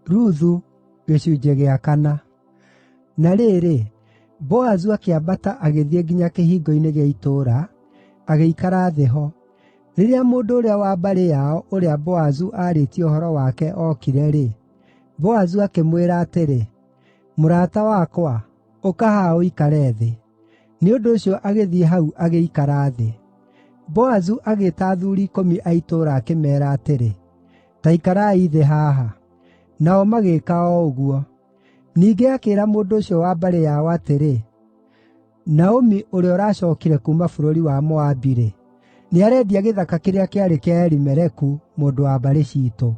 Ruthu, gĩcunjĩ gĩa kana. Na rĩrĩ, Boazu akĩambata agĩthiĩ nginya kĩhingo-inĩ gĩa itũũra, agĩikara thĩ ho. Rĩrĩa mũndũ ũrĩa wa mbarĩ yao, ũrĩa Boazu aarĩtie ũhoro wake ookire-rĩ, Boazu akĩmwĩra atĩrĩ, “Mũrata wakwa, ũka haha ũikare thĩ.” Nĩ ũndũ ũcio agĩthiĩ hau agĩikara thĩ. Boazu agĩĩta athuuri 10 a itũũra akĩmeera atĩrĩ, “Ta ikarai thĩ haha.” Nao magĩĩka o ũguo. Ningĩ akĩĩra mũndũ ũcio wa mbarĩ yao atĩrĩ, “Naomi, ũrĩa ũracookire kuuma bũrũri wa Moabi-rĩ, nĩarendia gĩthaka kĩrĩa kĩarĩ kĩa Elimeleku, mũndũ wa mbarĩ ciitũ.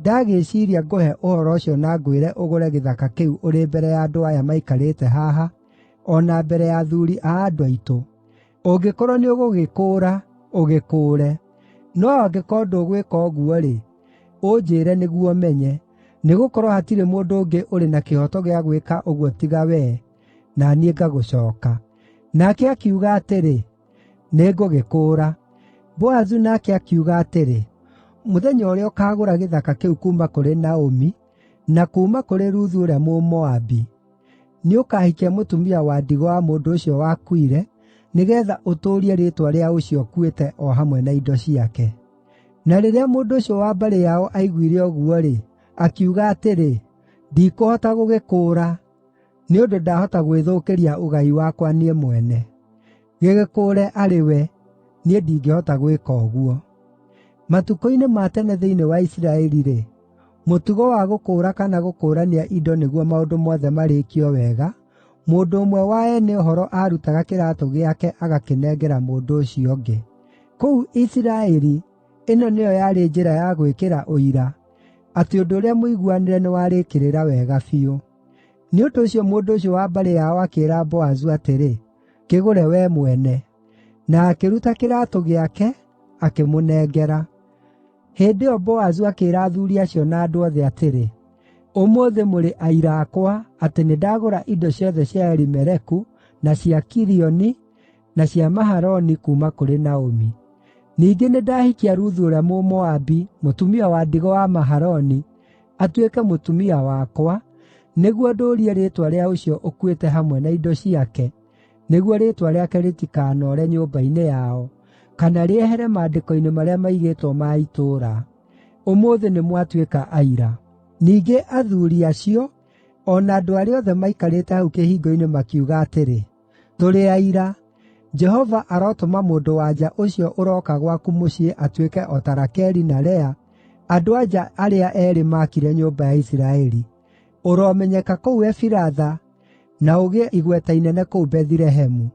Ndagĩĩciiria ngũhe ũhoro ũcio na ngwĩre ũgũre gĩthaka kĩu ũrĩ mbere ya andũ aya maikarĩte haha, o na mbere ya athuuri a andũ aitũ. Ũngĩkorwo nĩũgũgĩkũũra, ũgĩkũũre. No angĩkorwo ndũgwĩka ũguo-rĩ, ũnjĩĩre nĩguo menye, nĩgũkorwo hatirĩ mũndũ ũngĩ ũrĩ na kĩhooto gĩa gwĩka ũguo tiga wee, na niĩ ngagũcooka.” Nake akiuga atĩrĩ, “Nĩngũgĩkũũra.” Boazu nake akiuga atĩrĩ, “Mũthenya ũrĩa ũkaagũra gĩthaka kĩu kuuma kũrĩ Naomi, na kuuma kũrĩ Ruthu ũrĩa Mũmoabi, nĩũkahikia mũtumia wa ndigwa wa mũndũ ũcio wakuire, nĩgeetha ũtũũrie rĩĩtwa rĩa ũcio ũkuĩte o hamwe na indo ciake.” Na rĩrĩa mũndũ ũcio wa mbarĩ yao aiguire ũguo-rĩ, akiuga atĩrĩ, “Ndikũhota gũgĩkũũra, nĩ ũndũ ndahota gwĩthũkĩria ũgai wakwa niĩ mwene. Gĩgĩkũũre arĩ we; niĩ ndingĩhota gwĩka ũguo.” Matukũ-inĩ ma tene thĩinĩ wa Isiraeli-rĩ, mũtugo wa gũkũũra kana gũkũũrania indo nĩguo maũndũ mothe marĩkio wega, mũndũ ũmwe wa ene ũhoro aarutaga kĩraatũ gĩake agakĩnengera mũndũ ũcio ũngĩ. Kũu Isiraeli ĩno nĩyo yarĩ njĩra ya gwĩkĩra ũira atĩ ũndũ ũrĩa mũiguanĩre nĩwarĩkĩrĩra wega biũ. Nĩ ũndũ ũcio mũndũ ũcio wa mbarĩ yao akĩĩra Boazu atĩrĩ, “Kĩgũre wee mwene.” Na akĩruta kĩraatũ gĩake, akĩmũnengera. Hĩndĩ ĩyo Boazu akĩĩra athuuri acio na andũ othe atĩrĩ, “Ũmũthĩ mũrĩ aira akwa atĩ nĩndagũra indo ciothe cia Elimeleku, na cia Kilioni, na cia Mahaloni kuuma kũrĩ Naomi. Ningĩ nĩndahikia Ruthu ũrĩa Mũmoabi, mũtumia wa ndigwa wa Mahaloni, atuĩke mũtumia wakwa, nĩguo ndũũrie rĩĩtwa rĩa ũcio ũkuĩte hamwe na indo ciake, nĩguo rĩĩtwa rĩake rĩtikanoore nyũmba-inĩ yao, kana rĩehere maandĩko-inĩ marĩa maigĩtwo ma itũũra. Ũmũthĩ nĩmwatuĩka aira!” Ningĩ athuuri acio, o na andũ arĩa othe maikarĩte hau kĩhingo-inĩ makiuga atĩrĩ, “Tũrĩ aira. Jehova arotũma mũndũ-wa-nja ũcio ũroka gwaku mũciĩ atuĩke o ta Rakeli na Lea, andũ-a-nja arĩa eerĩ maakire nyũmba ya Isiraeli. Ũromenyeka kũu Efiratha, na ũgĩe igweta inene kũu Bethilehemu.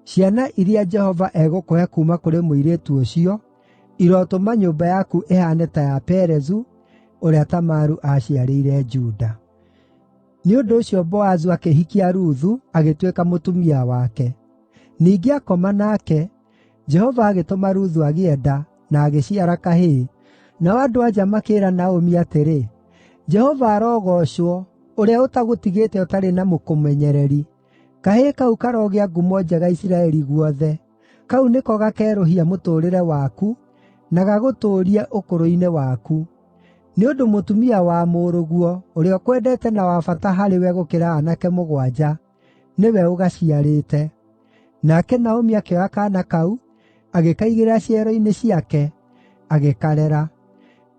Ciana iria Jehova egũkũhe kuuma kũrĩ mũirĩtu ũcio irotũma nyũmba yaku ĩhaane ta ya Perezu, ũrĩa Tamaru aaciarĩire Juda.” Nĩ ũndũ ũcio Boazu akĩhikia Ruthu, agĩtuĩka mũtumia wake. Ningĩ akoma nake, Jehova agĩtũma Ruthu agĩe nda, na agĩciara kahĩĩ, nao andũ-a-nja makĩĩra Naomi atĩrĩ, “Jehova arogoocwo, ũrĩa ũtagũtigĩte ũtarĩ na mũkũmenyereri! Kahĩĩ kau karogĩa ngumo njega Isiraeli guothe! Kau nĩko gakerũhia mũtũũrĩre waku, na gagũtũũrie ũkũrũ-inĩ waku. Nĩ ũndũ mũtumia wa mũrũguo, ũrĩa ũkwendete na wa bata harĩwe gũkĩra aanake mũgwanja, nĩwe ũgaciarĩte.” Nake Naomi akĩoya kaana kau, agĩkaigĩrĩra ciero-inĩ ciake, agĩkarera.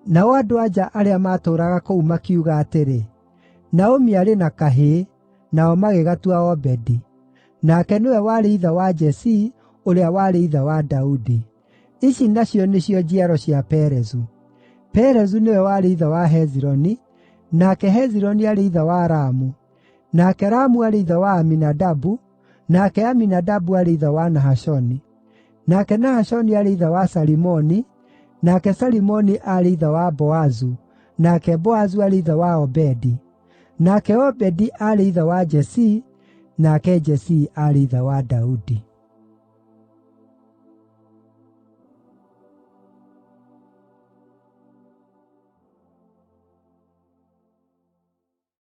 Nao andũ-a-nja arĩa maatũũraga kũu makiuga atĩrĩ, “Naomi arĩ na kahĩĩ”, nao magĩgatua Obedi. Nake nĩwe warĩ ithe wa Jesii, ũrĩa warĩ ithe wa Daudi. Ici nacio nĩcio njiaro cia Perezu: Perezu nĩwe warĩ ithe wa Hezironi, nake Hezironi aarĩ ithe wa Ramu, nake Ramu aarĩ ithe wa Aminadabu, nake Aminadabu aarĩ ithe wa Nahashoni, nake Nahashoni aarĩ ithe wa Salimoni, nake Salimoni aarĩ ithe wa Boazu, nake Boazu aarĩ ithe wa Obedi, nake Obedi aarĩ ithe wa Jesii, nake Jesii aarĩ ithe wa Daudi.